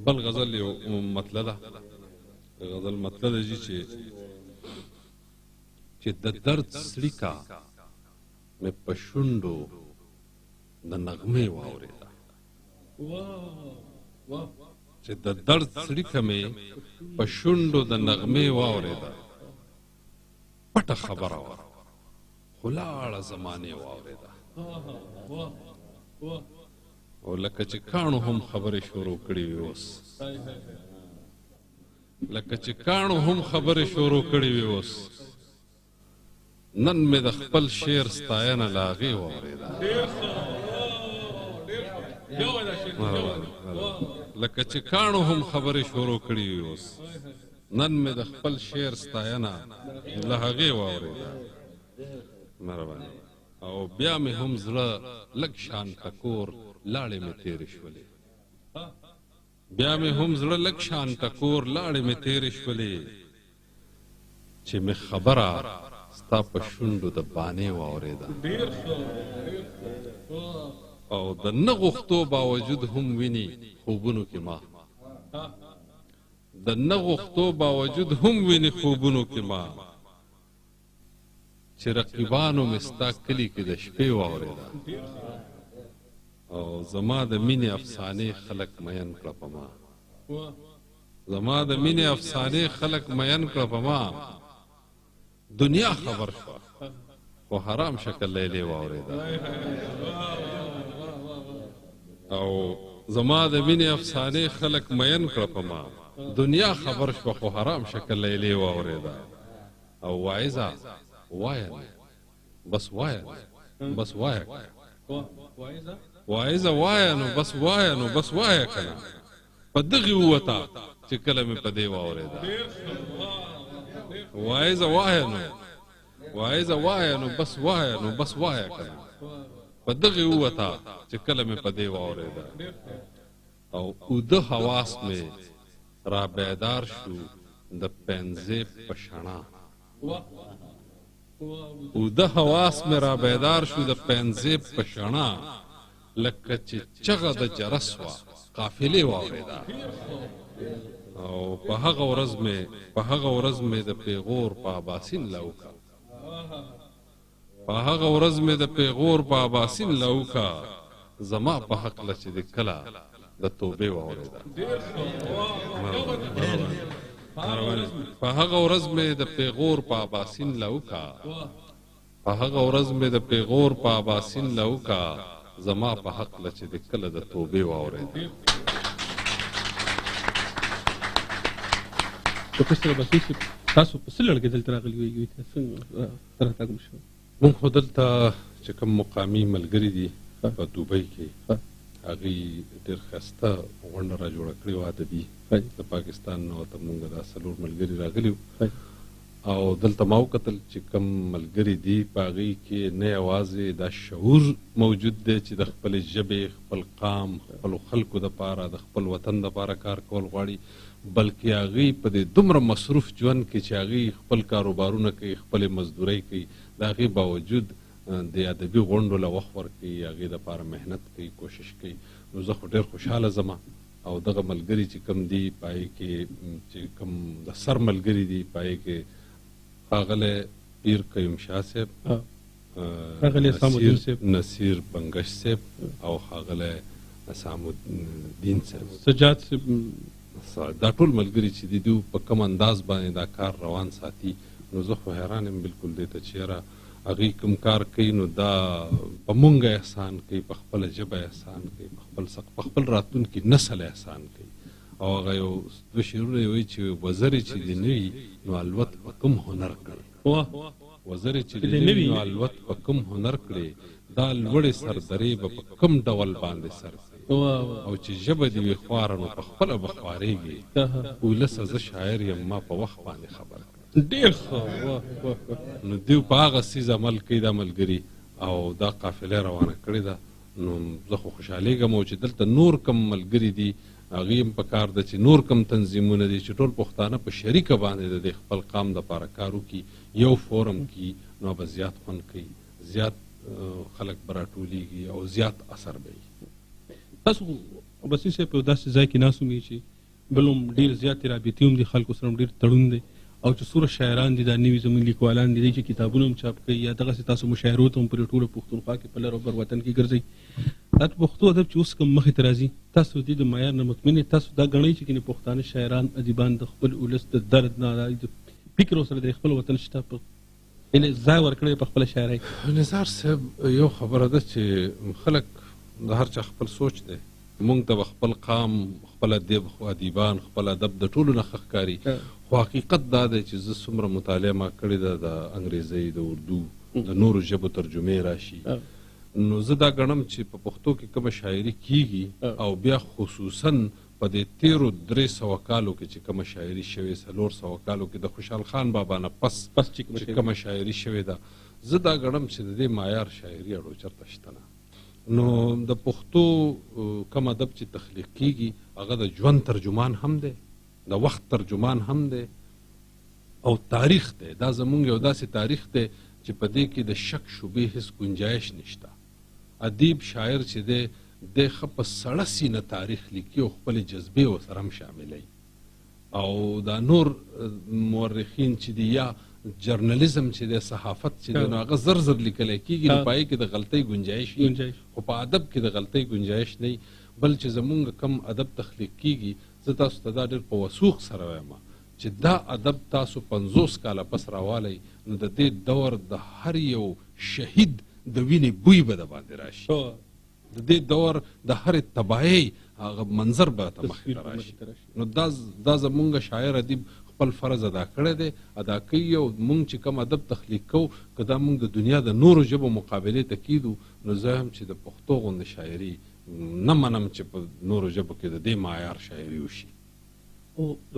بل غزل یو مطلع ده، غزل مطلع ده چې د درد څړیکه مې په شونډو د نغمې واورېده، چې د درد څړیکه مې په شونډو د نغمې واورېده، پټه خبره وه خو لاړه زمانې واورېده. او لکه چې کاڼو هم خبرې شروع کړې وي اوس، لکه چې کاڼو هم خبرې شروع کړې وي اوس، نن مې د خپل شعر ستاینه له هغې واورېده. لکه چې کاڼو هم خبرې شروع کړې وي اوس، نن مې د خپل شعر ستاینه له هغې واورېده. مهرباني. او بیا مې هم زړه لږ شان ټکور، لاړې مې تېرې شولې، بیا مې هم زړه لږ شان ټکور، لاړې مې تېرې شولې، چې مې خبره ستا په شونډو د بانې واورېده. او د نه غوښتو باوجود هم ویني خوبونو کې ما، د نه غوښتو باوجود هم ویني خوبونو کې ما، چې رقیبانو مې ستا کلي کې د شپې واورېده. او زما د مینې افسانې خلک مین کړه په ما، زما د مینې افسانې خلک مین کړه په ما، دنیا خبر شوه خو حرام شکل لیلې واورېده. او زما د مینې افسانې خلک مین کړه په ما، دنیا خبر شوه خو حرام شکل لیلې واورېده. او واعظه وایه نو بس، وایه نو بس، وایه واعظه وایه نو بس، وایه نو بس، وایه که نه په دغې ووته چې کله مې په دې واورېده. واعظه وایه نو، واعظه وایه نو بس، وایه نو بس، وایه که نه په دغې ووته چې کله مې په دې واورېده. او اوده حواس مې را بیدار شو د پنځې په شڼا، اوده حواس مې را بیدار شو د پنځې په شڼا، لکه چې چغه د جرس وه قافلې واورېده. او په هغه ورځ مې، په هغه ورځ مې د پیغور په اباسین لاوکه، په هغه ورځ مې د پیغور په اباسین لاوکه، زما په حقله چې د کله د توبې واورېده. په هغه ورځ مې د پیغور په اباسین لاوکه، په هغه ورځ مې د پیغور په اباسین لاوکه، زما په حقله چې د کله د توبې واورېده. پروفیسور عباسي صاحب، تاسو په څه لړ کې دلته راغلي وئ؟ څنګه راتګ مو شوی؟ موږ خو دلته چې کوم مقامي ملګري دي په دوبۍ کې، هغوی ډېر ښایسته غونډه را جوړه کړې وه ادبي د پاکستان نه، ورته مونږ دا څلور ملګري راغلي وو. او دلته ما وکتل چې کوم ملګري دي په هغوی کې نه یوازې دا شعور موجود دی چې د خپلې ژبې، خپل قام، خپلو خلکو دپاره، د خپل وطن دپاره کار کول غواړي، بلکې هغوی په دې دومره مصروف ژوند کې چې هغوی خپل کاروبارونه کوي، خپلې مزدورۍ کوي، د هغې باوجود د ادبي غونډو له وخت ورکوي، هغې دپاره محنت کوي، کوشش کوي. نو زه خو ډېر خوشحاله ځم. او دغه ملګري چې کوم دي په هغې کې چې کوم د سر ملګري دي په هغې کې ښاغلی پیر قیوم شاه صاحب، ښاغلی اسلام صاحب، نصیر بنګش صاحب او ښاغلی اسام الدین صاحب، سجاد صاحب، دا ټول ملګري چې دي دوی په کوم انداز باندې دا کار روان ساتي، نو زه خو حیران یم بالکل دې ته چې یاره هغوی کوم کار کوي نو دا په مونږ احسان کوي، په خپله ژبه احسان کوي، په خپل په خپل راتلونکي نسل احسان کوي. او هغه یو دوه شعرونه یې وایي چې وزرې چې دې نه وي نو الوت په کوم هنر کړې، وزرې چې دې نه وي نو الوت په کوم هنر کړې، دا لوړې سردرې به په کوم ډول باندې سر کړې، او چې ژبه دې وي خواره نو په خپله به خوارېږې، ولسه زه شاعر یم ما په وخت باندې خبر کړې. ډېر ښه، واه واه. نو دوی په هغه څیز عمل کوي دا ملګري، او دا قافله روانه کړې ده. نو زه خو خوشحالېږم. او چې دلته نور کوم ملګري دي هغوی هم په کار ده چې نور کوم تنظیمونه دي چې ټول پښتانه په شریکه باندې د دې خپل قام دپاره کار وکړي، یو فورم کړي، نو به زیات خوند کوي، زیات خلک به راټولېږي او زیات اثر به وي. تاسو عباسي صاحب، په داسې ځای کې ناست وم چې بل هم ډېر زیاتې رابطې هم دي، خلکو سره هم ډېر تړون دی، او چې څومره شاعران دي، دا نوي زموږ لیکوالان دي چې کتابونه هم چاپ کوي، یا دغسې تاسو مشاعرو ته هم پرې ټوله پښتونخوا کې په لر او بر وطن کې ګرځئ. دا د پښتو ادب چې اوس کوم مخې ته راځي، تاسو دې د معیار نه مطمئن یئ؟ تاسو دا ګڼئ چې کینې پښتانه شاعران ادیبان د خپل ولس د درد نه، د فکر سره د خپل وطن شته په یعنې ځای ورکړی په خپله شاعرۍ؟ نثار صاحب، یو خبره ده چې خلک د هر چا خپل سوچ دی. مونږ ته به خپل قام، خپل ادب، ادیبان، خپل ادب د ټولو نه ښه ښکاري، خو حقیقت دا دی چې زه څومره مطالعه ما کړې ده د انګریزۍ، د اردو، د نورو ژبو ترجمې راشي، نو زه دا ګڼم چې په پښتو کې کومه شاعري کیږي، او بیا خصوصا په دې تېرو 300 کالو کې چې کومه شاعري شوې، 400 کالو کې د خوشحال خان بابا نه پس پس چې کومه شاعري شوې ده، زه دا ګڼم چې د دې معیار شاعري اړو چېرته شته نه. نو د پښتو کوم ادب چې تخلیق کیږي هغه د ژوند ترجمان هم دی، د وخت ترجمان هم دی، او تاریخ دی. دا زمونږ یو داسې تاریخ دی چې په دې کې د شک شبې هیڅ ګنجایش نشته. ادیب شاعر چې دی، دی ښه په سړه سینه تاریخ لیکي او خپلې جذبې ورسره هم شاملوي. او دا نور مورخین چې دي یا جرنالیزم چې دی، صحافت چې دی، نو هغه زر زر لیکلی کېږي، نو په هغې کې د غلطۍ ګنجایش وي، خو په ادب کې د غلطۍ ګنجایش نه وي. بل چې زمونږ کم ادب تخلیق کېږي، زه تاسو ته دا ډېر په وثوق سره وایم چې دا ادب تاسو 50 کاله پس راوالی، نو د دې دور د هر یو شهید د وینې بوی به د باندې راشي، د دې دور د هرې تباهۍ هغه منظر به ته مخې ته راشي. نو دا زمونږ شاعر ادیب خپل فرض ادا کړی دی، ادا کوي. او مونږ چې کوم ادب تخلیق کوو، که دا مونږ د دنیا د نورو ژبو مقابلې ته کېدو، نو زه هم چې د پښتو غوندې شاعري نه منم چې په نورو ژبو کې د دې معیار شاعري وشي. او د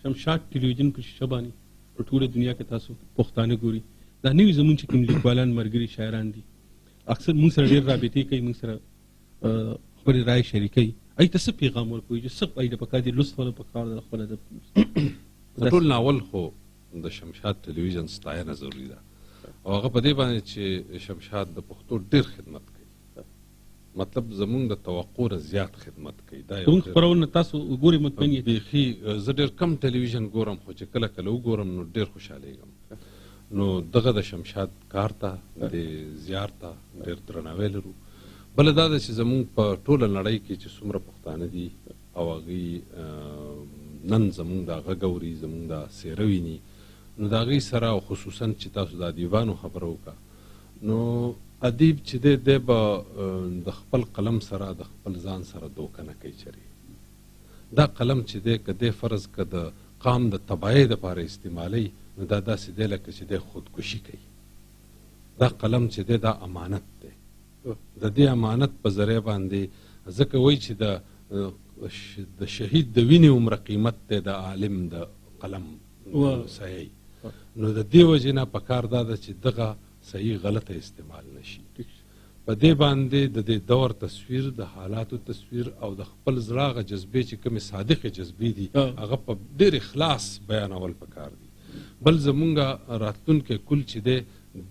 شمشاد ټلویزیون په شیشه باندې په ټوله دنیا کې تاسو پښتانه ګوري، دا نوي زمونږ چې کوم لیکوالان ملګري شاعران دي، اکثر مونږ سره ډېر رابطې کوي، مونږ سره خپلې رایې شریکوي. هغوی ته څه پیغام ورکوي چې څه هغوی له پکار دي، لوست وله پکار ده خپل ادب؟ د ټول ناول خو د شمشاد ټلویزیون ستاینه ضروري ده، او هغه په دې باندې چې شمشاد د پښتو ډېر خدمت کوي، مطلب زمونږ د توقع نه زیات خدمت کوي. دا یو زمونږ خپرونه تاسو ګورئ مطمئن یئ؟ بیخي زه ډېر کم ټلویزیون ګورم، خو چې کله کله وګورم نو ډېر خوشحالېږم. نو دغه د شمشاد کار ته، د زیار ته ډېر درناوی لرو. بله دا ده چې زمونږ په ټوله نړۍ کې چې څومره پښتانه دي او هغوی نن زمونږ دا غږ اوري، زمونږ دا څېره ویني، نو د هغوی سره، او خصوصا چې تاسو د ادیبانو خبره وکړه، نو ادیب چې دی، دی به د خپل قلم سره، د خپل ځان سره دوکه نه کوي. چېرې دا قلم چې دی، که دی فرض که د قام د تباهۍ دپاره استعمالوي، نو دا داسې دی لکه چې دی خودکشي کوي. دا قلم چې دی دا امانت دی، د دې امانت په ذریعه باندې، ځکه وایي چې د شهید د وینې عمره قیمت دی د عالم د قلم سیي. نو د دې وجې نه پکار دا ده چې دغه صحیح غلطه استعمال نشي. په دې باندې د دې دور تصویر، د حالاتو تصویر او د خپل زړه هغه جذبې چې کومې صادقې جذبې دي، هغه په ډېر اخلاص بیانول پکار دي. بل زمونږ راتلونکی کل چې دی،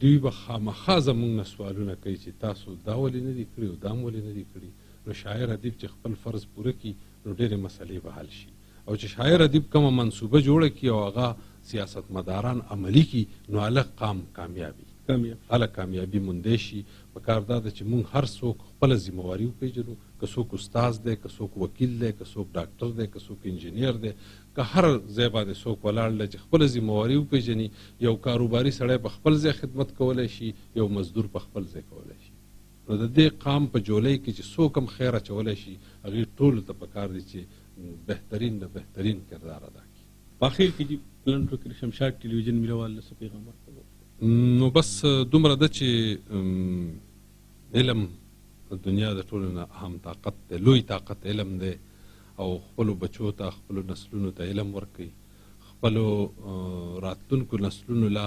دوی به خامخا زمونږ نه سوالونه کوي چې تاسو دا ولې نه دي کړي او دا مو ولې نه دي کړي. نو شاعر ادیب چې خپل فرض پوره کړي، نو ډېرې مسلې به حل شي. او چې شاعر ادیب کومه منصوبه جوړه کړي او هغه سیاستمداران عملي کړي، نو هله قام کامیابي، هله کامیابي موندی شي. په کار دا ده چې مونږ هر څوک خپله ذمهواري وپېژنو، که څوک استاد دی، که څوک وکیل دی، که څوک ډاکټر دی، که څوک انجینیر دی، که هر ځای باندې څوک ولاړ دی، چې خپله ذمهواري وپېژني. یو کاروباري سړی په خپل ځای خدمت کولی شي، یو مزدور په خپل ځای کولی شي. نو د دې قام په جولۍ کې چې څوک هم خیر اچولی شي، هغې ټولو ته پکار دی چې بهترین نه بهترین کردار ادا کړي. په اخر کې چې پلان ټوکې د شمشاد ټلویزیون مینهوال له څه پیغام ورکوي؟ نو بس دومره ده چې علم د دنیا د ټولو نه اهم طاقت دی، لوی طاقت علم دی، او خپلو بچو ته، خپلو نسلونو ته علم ورکوي، خپلو راتلونکو نسلونو له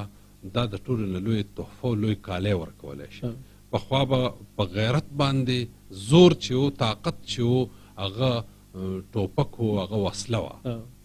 دا د ټولو نه لوی تحفه او لوی کالی ورکولی شي. پخوا به په غیرت باندې زور چې و، طاقت چې و، هغه ټوپک و، هغه وسله وه.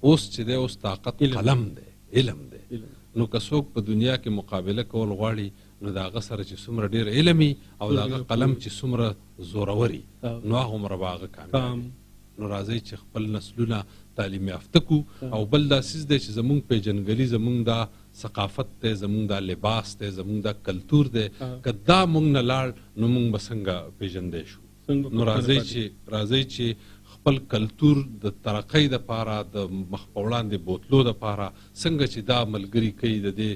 اوس چې دی، اوس طاقت قلم دی، علم دی. نو که څوک په دنیا کې مقابله کول غواړي، نو د هغه سره چې څومره ډېر علم وي او د هغه قلم چې څومره زورور وي، نو هغومره به هغه کامیاب وي. نو راځئ چې خپل نسلونه تعلیم یافته کو. او بل دا څیز دی چې زمونږ پیژندګلي، زمونږ دا ثقافت دی، زمونږ دا لباس دی، زمونږ دا کلتور دی، که دا مونږ نه لاړ نو مونږ به څنګه پیژندی شو؟ نو راځئ چې خپل کلتور د ترقۍ دپاره، د مخ په وړاندې بوتلو دپاره، څنګه چې دا ملګري کوي، د دې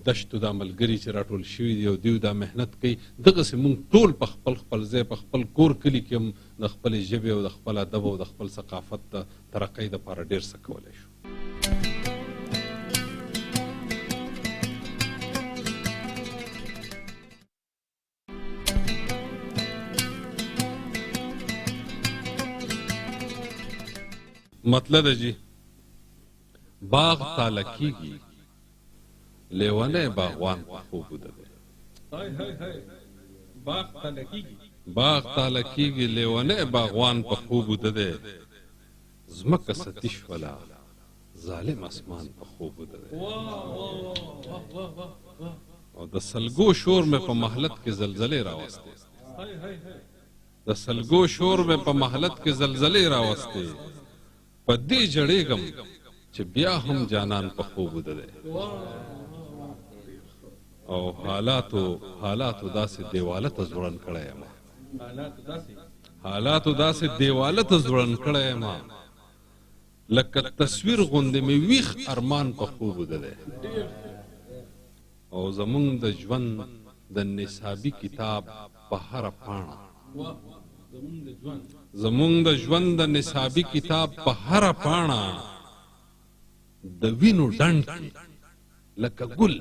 دشتو دا ملګري چې راټول شوي دي او دیو دا محنت کوي، دغسې مونږ ټول په خپل خپل ځای، په خپل کور کلي کې هم د خپلې ژبې او د خپل ادب او د خپل ثقافت د ترقۍ دپاره ډېر څه کولی شو. مطلب ده جی، باغ تاله کېږي، لیونی باغوان په خوب ویده دی. باغ تاله کېږي، لیونی باغوان په خوب ویده دی. ځمکه ستي شوله، ظالم اسمان په خوب ویده دی. او د سلګو شور مې په محلت کې زلزلې راوستې، د سلګو شور مې په محلت کې زلزلې راوستې. په دې ژړېږم چې بیا هم جانان په خوب ویده دی. او حالاتو داسې دیواله ته ځوړند کړی یم، حالاتو داسې دیواله ته ځوړند کړی یم، لکه تصویر غوندې مې ویښ ارمان په خوب ویده دی. او زمونږ د ژوند د نصابي کتاب په هره پاڼه، زمونږ د ژوند د نصابي کتاب په هره پاڼه د وینو ډنډ کې لکه ګل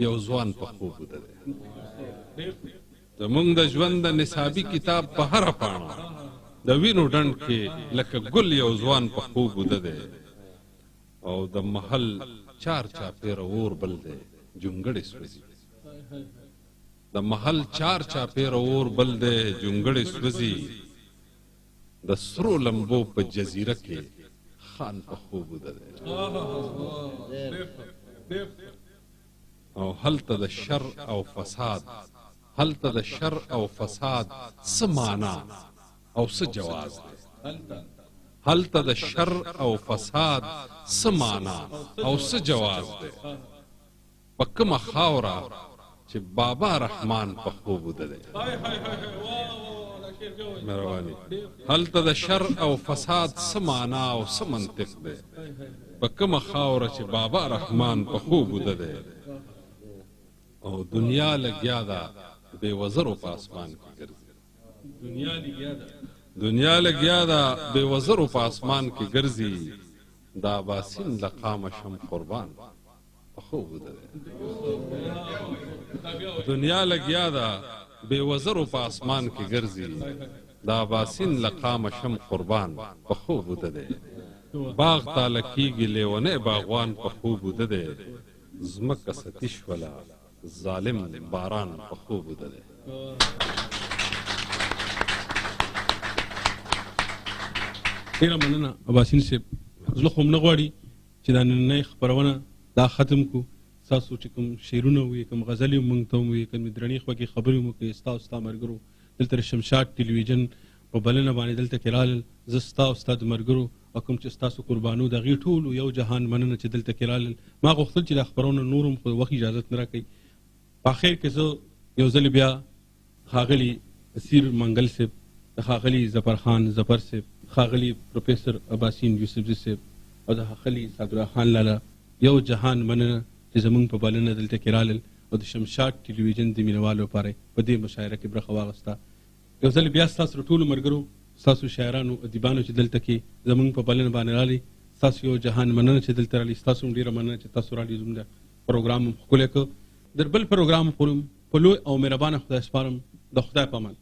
یو ځوان په خوب ویده دی. زمونږ د ژوند د نصابي کتاب په هره پاڼه د وینو ډنډ کې لکه ګل یو ځوان په خوب ویده دی. او د محل چار چاپېره اور بل دی، جونګړې سوځي. د محل چار چاپېره اور بل دی، جونګړې سوځي. د سرو لمبو په جزیره کې خان په خوب ویده دی. او هلته د شر او فساد، هلته د شر او فساد څه معنا او څه جواز دی؟ هلته د شر او فساد څه معنا او څه جواز دی؟ په کومه خاوره چې بابا رحمان په خوب ویده دی. مهرباني. هلته د شر او فساد څه معنا او څه منطق دی؟ په کومه خاوره چې بابا رحمان په خوب ویده دی. او دنیا لګیا ده بې وزرو په اسمان کې ګرځي، دنیا لګیا ده بې وزرو په اسمان کې ګرځي. د اباسین له قامه شم قربان په خوب ویده دی. دنیا لګیا ده بې وزرو په اسمان کې ګرځي، د اباسین له قامه شم قربان په خوب ویده دی. باغ تاله کېږي، لیونی باغوان په خوب ویده دی. ځمکه ستي شوله، ظالم باران په خوب ویده دی. ډېره مننه اباسین صاحب. زړه خو هم نه غواړي چې دا نننۍ خپرونه دا ختم کړو. ستاسو چې کوم شعرونه وي، کوم غزلې مونږ ته هم وي، کومې درنې خوږې خبرې مو کړې، ستا او ستا ملګرو دلته د شمشاد ټلویزیون په بلنه باندې دلته کې رالل. زه ستا او ستا د ملګرو او کوم چې ستاسو قربانو د هغې ټولو یو جهان مننه چې دلته کې رالل. ما غوښتل چې دا خپرونه نور هم، خو وخت اجازت نه راکوي. په اخر کې زه یو ځل بیا ښاغلي اسیر منګل صاحب، د ښاغلي ظفر خان ظفر صاحب، ښاغلي پروفیسر اباسین یوسفزي صاحب او د ښاغلي سعدالله خان لالا یو جهان مننه چې زمونږ په بلنه دلته کې رالل او د شمشاد ټلویزیون د مینهوالو لپاره په دې مشاعره کې برخه واخیسته. یو ځل بیا ستاسو د ټولو ملګرو، ستاسو شاعرانو، ادیبانو چې دلته کې زمونږ په بلنه باندې رالي، ستاسو یو جهان مننه چې دلته رالي. ستاسو هم ډېره مننه چې تاسو رالي، زموږ پروګرام هم ښکلی کړ. در بل پروګرام پورې په لوی او مهربانه خدای سپارم. د خدای په امان.